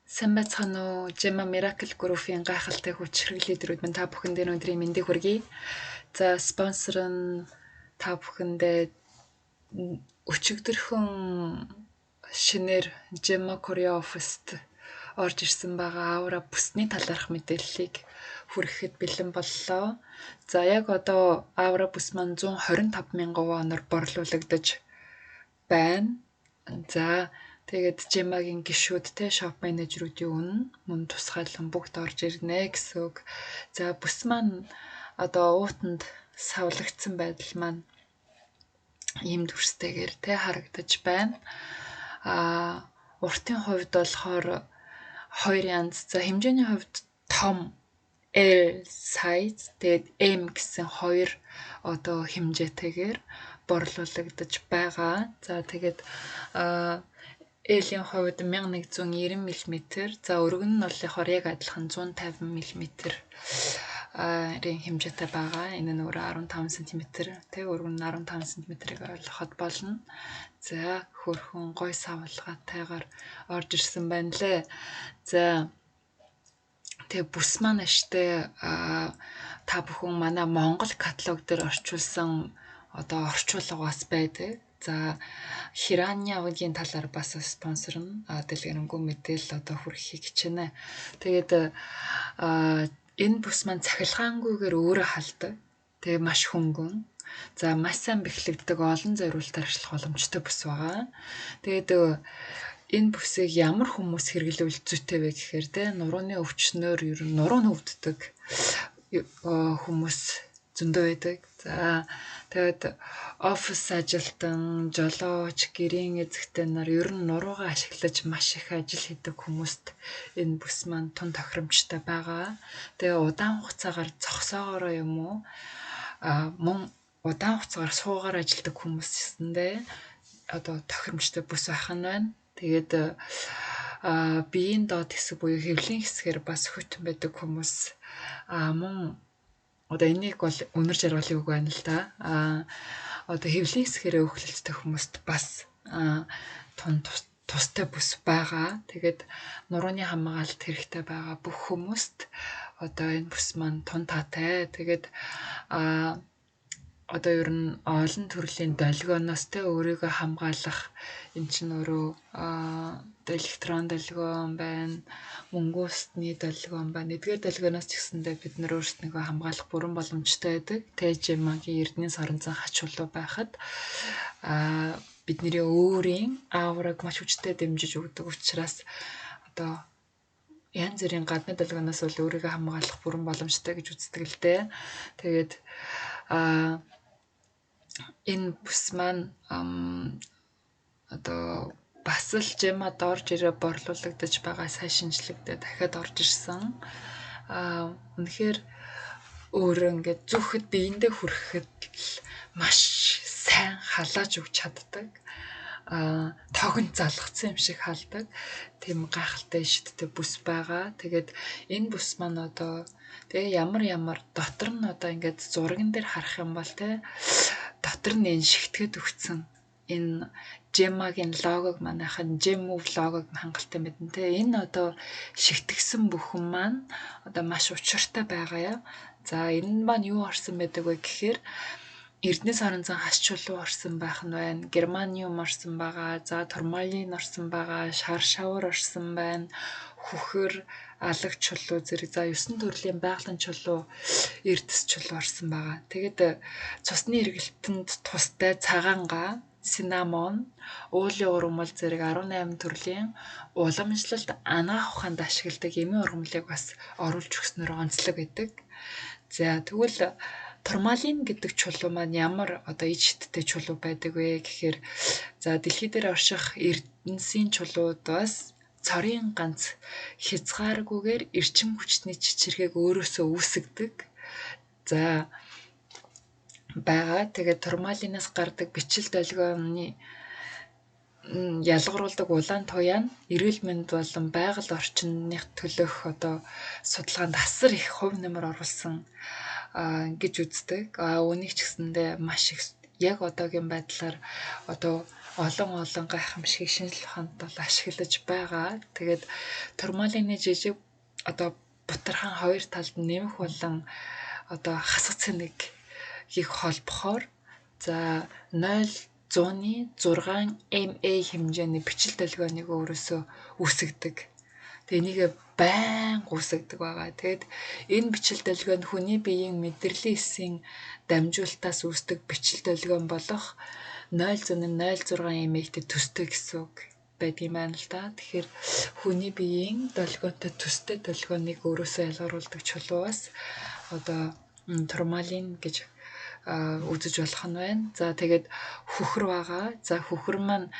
Сайн байцгаана уу? Gemma Miracle Group-ийн гайхалтай хүч хэрэглээ лидерүүд минь та бүхэндээ өнөөдрийн мэндийг хүргэе. За, спонсор нь та бүхэндээ өчигдөрхөн шинээр Gemma Korea Office-т орж ирсэн байгаа Aura бүсний талаарх мэдээллийг хүргэхэд бэлэн боллоо. За, яг одоо Aura бүс маань 125 мянган воноор борлуулагдаж байна. За, тэгээд Gemma-гийн гишүүд те shop менежерүүдийн үнэ мөн тусгайлан бүгд орж ирнэ гэсэн үг. За, бүс маань одоо уутанд савлагдсан байдал маань ийм дүрстэйгээр те харагдаж байна. Уртын хувьд болохоор хоёр янз. За, хэмжээний хувьд том L size, тэгээд M гэсэн хоёр одоо хэмжээтэйгээр борлуулагдаж байгаа. За, тэгээд L-ийн хувьд 1190 мм. За, өргөн нь болохоор яг адилхан 150 мм рийн хэмжээтэй байгаа. Энэ нь өөрөө 15 см, тэ өргөн нь 15 см-ийг ойлгоход болно. За, хөөрхөн гой савлгаатайгаар орж ирсэн байна лээ. За, тэгээ бүс маань аштай та бүхэн манай Монгол каталог дээр орчуулсан одоо орчуулга бас байдаг. За, Хираньягийн талаар бас спонсор нь дэлгэрэнгүй мэдээлэл одоо хүргэхийг хичээнэ. Тэгээд энэ бүс маань цахилгаангүйгээр өөрөө халдаг. Тэгээ маш хөнгөн. За, маш сайн бэхлэгддэг, олон зориултаар ашиглах боломжтой бүс байгаа. Тэгээд энэ бүсийг ямар хүмүүс хэрэглэвэл зүйтэй вэ гэхээр те нурууны өвчнөөр ер нь нуруу нь өвддөг хүмүүс зөндөө байдаг. За, тэгээд офис ажилтан, жолооч, гэрийн эзэгтэй нар ер нь нуруугаа ашиглаж маш их ажил хийдэг хүмүүст энэ бүс маань тун тохиромжтой байгаа. Тэгээ удаан хугацаагаар зогсоогоороо юм уу мөн удаан хугацаагаар суугаар ажилладаг хүмүүс гэсэндээ одоо тохиромжтой бүс байх нь байна. Тэгээд биеийн доод хэсэг буюу хэвлийн хэсгээр бас хүйтэн байдаг хүмүүс мөн одоо энийг бол үнэр жаргалын үг байна л да. Одоо хэвлийн хэсгээрээ өөхлөлттэй хүмүүст бас тун тустай бүс байгаа. Тэгээд нурууны хамгаалалт хэрэгтэй байгаа бүх хүмүүст одоо энэ бүс маань тун таатай. Тэгээд одоо ер нь олон төрлийн долгионоос те өөрийгөө хамгаалах энэ чинь өөрөө электрон долгион байна, мөнгөн усны долгион байна. Эдгээр долгионоос ч гэсэндээ бид нар өөрсдийгөө хамгаалах бүрэн боломжтой байдаг. ТЖМ-гийн Эрдэнийн соронзон хач чулуу байхад бидний өөрийн аураг маш хүчтэй дэмжиж өгдөг учраас одоо янз бүрийн гадны долгионоос бол өөрийгөө хамгаалах бүрэн боломжтой гэж үздэг л дээ. Тэгээд энэ бүс маань одоо бас л Gemma-д орж ирээ борлуулагдаж байгаа сайн шинжлэгдээ дахиад орж ирсэн. Үнэхээр өөрөө ингээд зүүхэд биендээ хүрэхэд л маш сайн халааж өгч чаддаг. Тогонд залгацсан юм шиг халдаг. Тийм гайхалтай шидтэй бүс байгаа. Тэгээд энэ бүс маань одоо тэгээ ямар ямар дотор нь одоо ингээд зурган дээр харах юм бол те дотор нь энэ шигтгэд өгцөн энэ Gemma-гийн логог манайхан Gemmove логог хангалттай мэднэ те. Энэ одоо шигтгэсэн бүхэн маань одоо маш учиртай байгаа яа. За, энэ маань юу орсон байдаг вэ гэхээр Эрдэнэс соронзон хас чулуу орсон байх нь байна. Германиум орсон байгаа. За, турмалин орсон байгаа. Шар шавар орсон байна. Хүхэр, алаг чулуу зэрэг, за, 9 төрлийн байгалийн чулуу, эрдэс чулуу орсон байгаа. Тэгээд цусны эргэлтэнд тустай цагаангаа, циннамон, уулын ургамал зэрэг 18 төрлийн уламжлалт анагаах ухаанд ашигладаг эмийн ургамлыг бас оруулж өгснөөр онцлог байдаг. За, тэгвэл турмалин гэдэг чулуу маань ямар одоо иж хиттэй чулуу байдаг вэ гэхээр, за, дэлхий дээр орших эрдэнэсийн чулууд бас цорын ганц хязгааргүйгээр эрчим хүчний чичиргээг өөрөөсөө үүсгэдэг. За байгаа. Тэгээд турмалинаас гардаг бичил долгионы ялгаруулдаг улаан туяа нь эрүүл мэнд болон байгаль орчных төлөөх одоо судалгаанд асар их хувь нэмэр оруулсан гэж үздэг. Үүнийг ч гэсэндээ маш их яг одоогийн байдлаар одоо олон олон гайхамшигыг шинжлэх ухаанд бол ашиглаж байгаа. Тэгээд турмалины жижиг одоо бутархан хоёр талд нэмэх болон одоо хасах цэнэгийг холбохоор за 0.6 MA хэмжээний бичил долгионыг өөрөөсөө үүсгэдэг. Тэгээ энийг байнга үүсгэдэг байгаа. Тэгээд энэ бичил долгион хүний биеийн мэдрэлийн эсийн дамжуулалтаас үүсдэг бичил долгион болох 0.06 mA-тэй төстэй гэсэн үг байдаг юм байна л да. Тэгэхээр хүний биеийн долгионтой төстэй долгионыг өөрөөсөө ялгаруулдаг чулуугаас одоо турмалин гэж үзэж болох нь байна. За тэгээд хөхөр байгаа. За хөхөр маань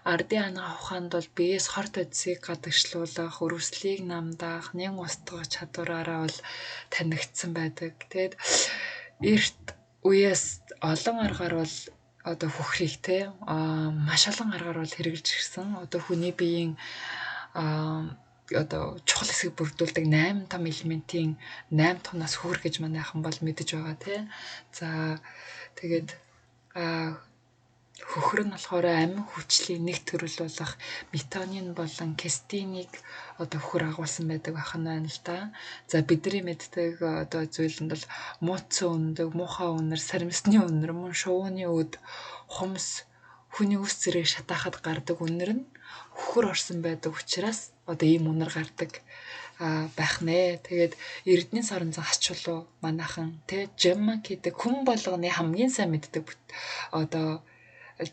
ардын анагаах ухаанд бол биеэс хор тодисыг гадагшлуулах, өрөвслийг намдаах, нэн устгах чадвараараа бол танигдсан байдаг. Тэгээд эрт үеэс олон аргаар бол одоо хөхрийг те маш олон аргаар бол хэрэгжилж ирсэн. Одоо хүний биеийн одоо чухал хэсгийг бүрдүүлдэг 8 том элементийн 8 тонноос хөхөр гэж манайхан бол мэдэж байгаа тий. За тэгээд хөхөр нь болохоор амин хүчлийн нэг төрөл болох метанин болон кистинийг одоо хөхөр агуулсан байдаг байх нь байна л да. За бидний мэддэг одоо зүйл нь бол мууцсан өндөг, муухай үнэр, сармисны үнэр, мөн шувууны үд, хумс, хүний үс зэрэг шатаахад гардаг үнэр нь хөхөр орсон байдаг учраас одоо ийм үнэр гардаг байх нэ. Тэгээд Эрдэнийн соронзон хас чулуу манайхан тэ жемма гэдэг хүн болгоны хамгийн сайн мэддэг одоо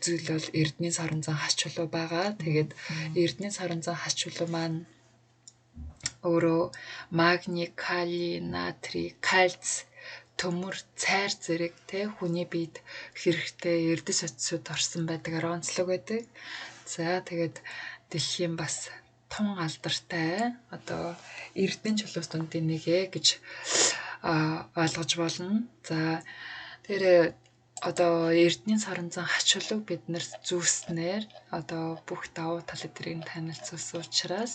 зүйл бол Эрдэнийн соронзон хас чулуу байгаа. Тэгээд Эрдэнийн соронзон хас чулуу маань өөрөө магний, кали, натрий, кальц, төмөр, цайр зэрэг тэ хүний биед хэрэгтэй эрдэс утсууд орсон байдгаар онцлог байдаг. За тэгээд дэлхийн бас тун алдартай одоо эрдэнэ чулуус дундын нэг ээ гэж ойлгож болно. За тэр одоо эрдэнийн соронзон хач чулууг бид нар зүүснээр одоо бүх давуу тал эдрийг танилцуулсан учраас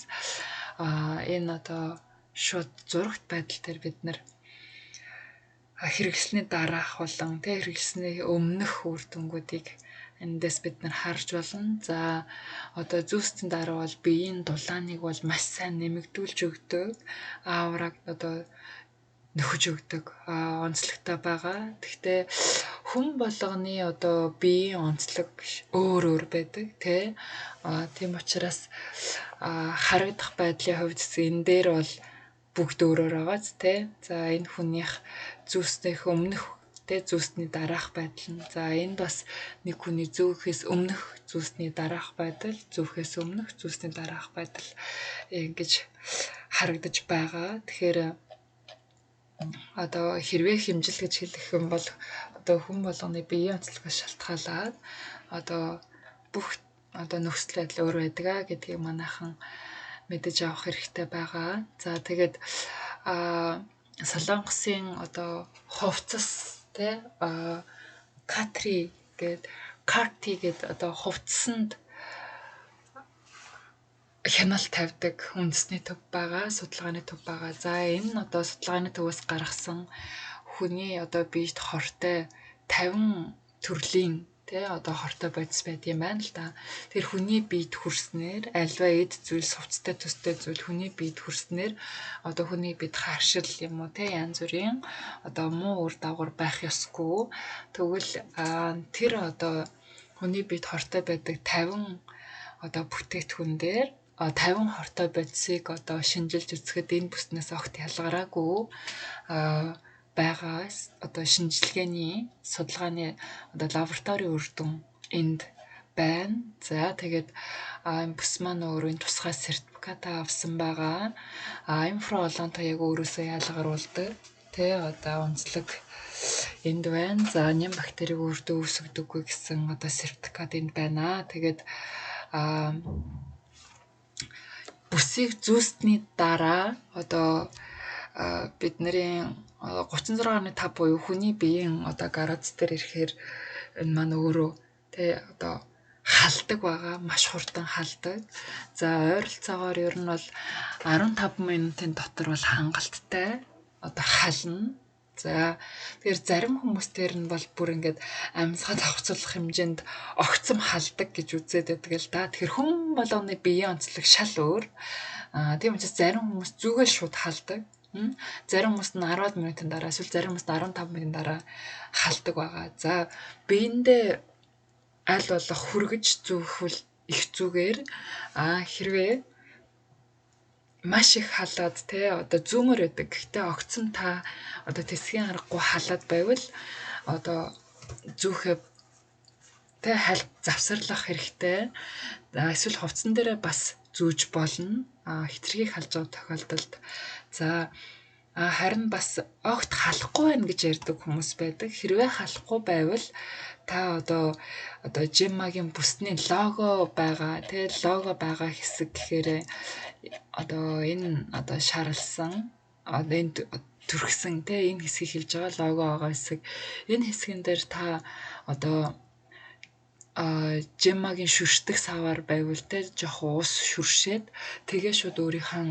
энэ одоо шууд зурагт байдал дээр бид нар хэрэглэсний дараах болон тэ хэрэглэсний өмнөх үр дүнгуудыг эндээс бид нар харж болно. За одоо зүүсний дараа бол биеийн дулааныг бол маш сайн нэмэгдүүлж өгдөг. Аураг одоо нөхөж өгдөг онцлогтой байгаа. Гэхдээ хүн болгоны одоо биеийн онцлог өөр өөр байдаг тий. Тийм учраас харагдах байдлын хувьд энэ дээр бол бүгд өөрөөр байгааз тий. За энэ хүнийх зүүснийх өмнөх тэ зүүсний дараах байдал нь. За энэ бас нэг хүний зөөхөөс өмнөх зүүсний дараах байдал, зөөхөөс өмнөх зүүсний дараах байдал ингэж харагдаж байгаа. Тэгэхээр одоо хэрвээ хэмжил гэж хэлэх юм бол одоо хүн болгоны биеийн онцлогоос шалтгаалаад одоо бүх одоо нөхцөл байдал өөр байдаг а гэдгийг манайхан мэдэж авах хэрэгтэй байгаа. За тэгээд Солонгосын одоо хувцас тэ катри гээд карти гээд одоо хувцсанд хяналт тавьдаг үндэсний төв байгаа, судалгааны төв байгаа. За энэ нь одоо судалгааны төвөөс гаргасан хүний одоо биед хортой 50 төрлийн тэ одоо хортой бодис байд юм байна л да. Тэр хүний биед хүрснээр альва эд зүйл хувцастай төстэй зүйл хүний биед хүрснээр одоо хүний биед харшил юм уу тэ янз бүрийн одоо муу үр дагавар байх ёсгүй. Тэгвэл тэр одоо хүний биед хортой байдаг 50 одоо бүтээгдэхүүн дээр 50 хортой бодисыг одоо шинжилж үзэхэд энэ бүснээс огт ялгараагүй байгаас одоо шинжилгээний судалгааны одоо лаборатори үр дүн энд байна. За тэгээд энэ бүс маань өөрөө энэ тусгай сертификат авсан байгаа. Инфра олонтой яг өөрөөсөө ялгаруулдаг. Тэ одоо онцлог энд байна. За ням бактерийг өөртөө үүсгдэггүй гэсэн одоо сертификат энд байна. Тэгээд бүсийг зүүсний дараа одоо бидний 36.5 буюу хүний биеийн одоо градус дээр ирэхээр энэ маань өөрөө тэ одоо халдаг байгаа, маш хурдан халдаг. За ойролцоогоор ер нь бол 15 минутын дотор бол хангалттай одоо хална. За, тэгэхээр зарим хүмүүс дээр нь бол бүр ингээд амьсгал авахцуулах хэмжээнд огцом халдаг гэж үзээд байдаг л да. Тэгэхээр хүн болгоны биеийн онцлог шал өөр. Тийм учраас зарим хүмүүс зүгэл шууд халдаг. Зарим хүмүүс нь 10 минутын дараа, эсвэл зарим хүмүүс 15 минутын дараа халдаг байгаа. За, биендээ аль болох хүргэж зүүхвэл их зүгээр. Хэрвээ маш их халаад те одоо зүүмөр байдаг. Гэхдээ огцом та одоо тэсгийн аргагүй халаад байвал одоо зүүхээ те хальт завсарлах хэрэгтэй. Эсвэл хувцсан дээрээ бас зүүж болно. Хэтэрхий халж байгаа тохиолдолд. За, харин бас огт халахгүй байна гэж ярьдаг хүмүүс байдаг. Хэрвээ халахгүй байвал та одоо Gemma-гийн бүсний лого байгаа, тэ лого байгаа хэсэг гэхээр одоо энэ одоо шарлсан, одоо энд түрхсэн, тэ энэ хэсгийг хэлж байгаа лого байгаа хэсэг. Энэ хэсгэн дээр та одоо Gemma-гийн шүршдэг савар байвал тэ жоохон ус шүршээд тэгээ шууд өөрийнхөө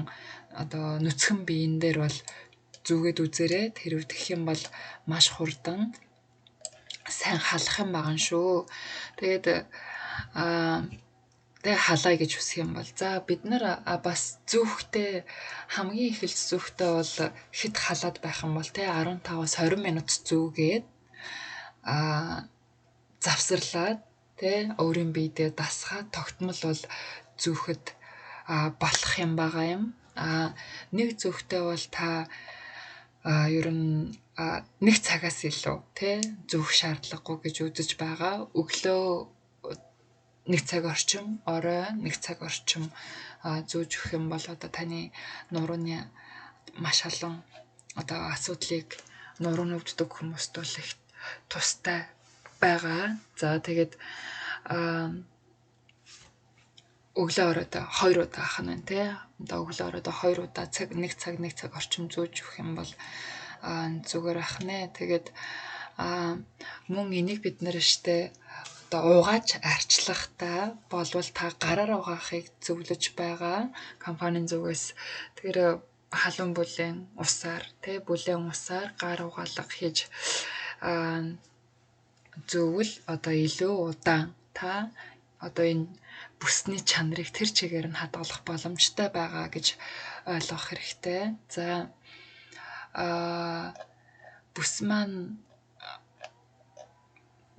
одоо нүцгэн биен дээр бол зүгээд үзээрэй. Хэрвээ тэгэх юм бол маш хурдан сайн халах юм байгаа шүү. Тэгээд тэгээ халаа гэж хүсэх юм бол за бид нар бас зүүхтэй хамгийн эхэлж зүүхтэй бол хэд халаад байх юм бол тэ 15-аас 20 минут зүүгээд завсарлаад тэ өөрийн биедээ дасгаад тогтмол бол зүүхэд болох юм байгаа юм. Нэг зүүхтэй бол та ер нь нэг цагаас илүү тэ зүүх шаардлагагүй гэж үзэж байгаа. Өглөө нэг цаг орчим, орой нэг цаг орчим зүүж өгөх юм бол одоо таны нурууны маш олон одоо асуудлыг нуруу нүвддэг хүмүүст бол их тустай байгаа. За, тэгээд өглөө оройдоо 2 удаа ах нь тий. Одоо өглөө оройдоо 2 удаа цаг нэг цаг нэг цаг орчим зүүж өгөх юм бол зүгээр ах нэ. Тэгээд мөн энийг бид нэр штэ одоо угааж арчлахтаа болвол та гараар угаахыг зөвлөж байгаа компанийн зүгээс. Тэгэхээр халуун бүлээн усаар тий бүлээн усаар гар угаалга хийж зөвөл одоо илүү удаан та одоо энэ бүсний чанарыг тэр чигээр нь хадгалах боломжтой байгаа гэж ойлгох хэрэгтэй. За, бүс маань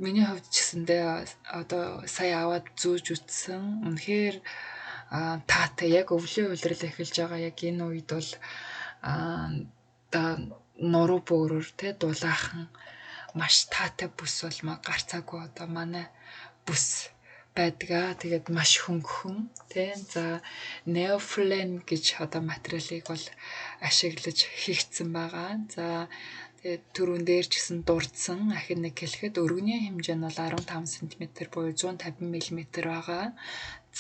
миний хувьд ч гэсэндээ одоо сая аваад зүүж үтсэн. Үнэхээр таатай яг өвлийн улирал эхэлж байгаа яг энэ үед бол нуруу бөөрөөр те дулаахан маш таатай бүс бол гарцаагүй одоо манай бүс байдгаа. Тэгээд маш хөнгөн тий. За, neophyllin гэж одоо материалыг бол ашиглаж хийгдсэн байгаа. За, тэгээд түрүүн дээр ч гэсэн дурдсан ахин нэг хэлэхэд өргөний хэмжээ нь бол 15 см буюу 150 мм байгаа.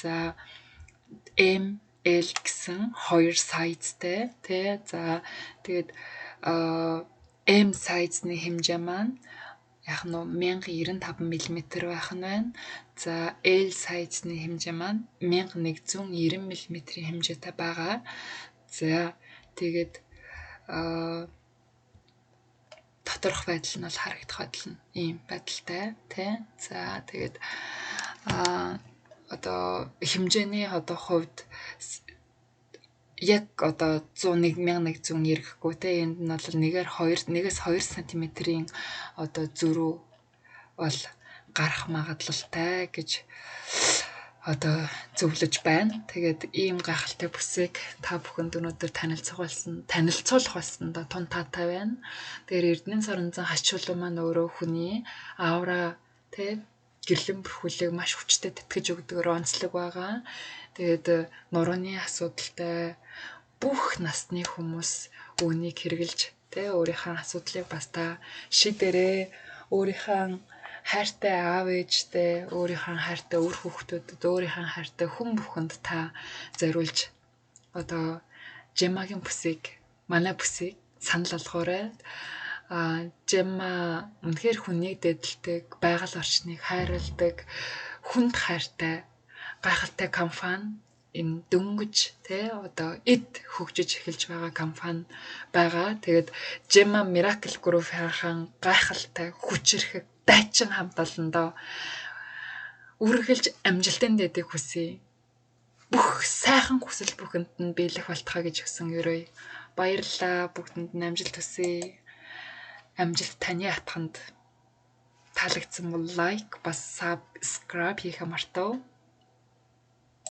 За, M L гэсэн хоёр сайзтай тий. За, тэгээд M сайзны хэмжээ маань яг нь 1095 мм байх нь байна. За, L сайзны хэмжээ маань 1190 мм-ийн хэмжээтэй байгаа. За, тэгээд доторх байдал нь бол харагдах байдал нь ийм байдалтай тий. За, тэгээд одоо хэмжээний одоо хувьд яг одоо 101 гэхгүй те, энд нь бол 1-ээс 2 см-ийн одоо зөрүү бол гарах магадлалтай гэж одоо зөвлөж байна. Тэгээд ийм гайхалтай бүсийг та бүхэнд өнөөдөр танилцуулах болсондоо тун таатай байна. Тэгэхээр Эрдэнэ соронзон хачуулуу маань өөрөө хүний аура те гэрлэн бүрхүүлийг маш хүчтэй тэтгэж өгдөг онцлог байгаа. Тэгээд нурууны асуудалтай бүх насны хүмүүс үүнийг хэрэгжилж тэ өөрийнхөө асуудлыг бас та шийдэрээ. Өөрийнхөө хайртай аав ээжтэй, өөрийнхөө хайртай үр хүүхдүүдэд, өөрийнхөө хайртай хүн бүхэнд та зориулж одоо Gemma-гийн бүсийг, манай бүсийг санал болгоорой. Gemma үнэхээр хүнийг дээдэлдэг, байгаль орчныг хайрладаг, хүнд хайртай, гайхалтай компани. энэ дөнгөж те одоо эд хөгжиж эхэлж байгаа компани байгаа. Тэгээд Gemma Miracle Group-ийн гайхалтай хүчирхэг дайчин хамт олондоо үргэлж амжилтын дэдийг хүсье. Бүх сайхан хүсэл бүхэнд нь биелэх болтугай гэж өгсөн өрөөе. Баярлалаа. Бүгдэнд нь амжилт хүсье. Амжилт таны атханд. Таалагдсан бол лайк бас subscribe хийхээ мартав.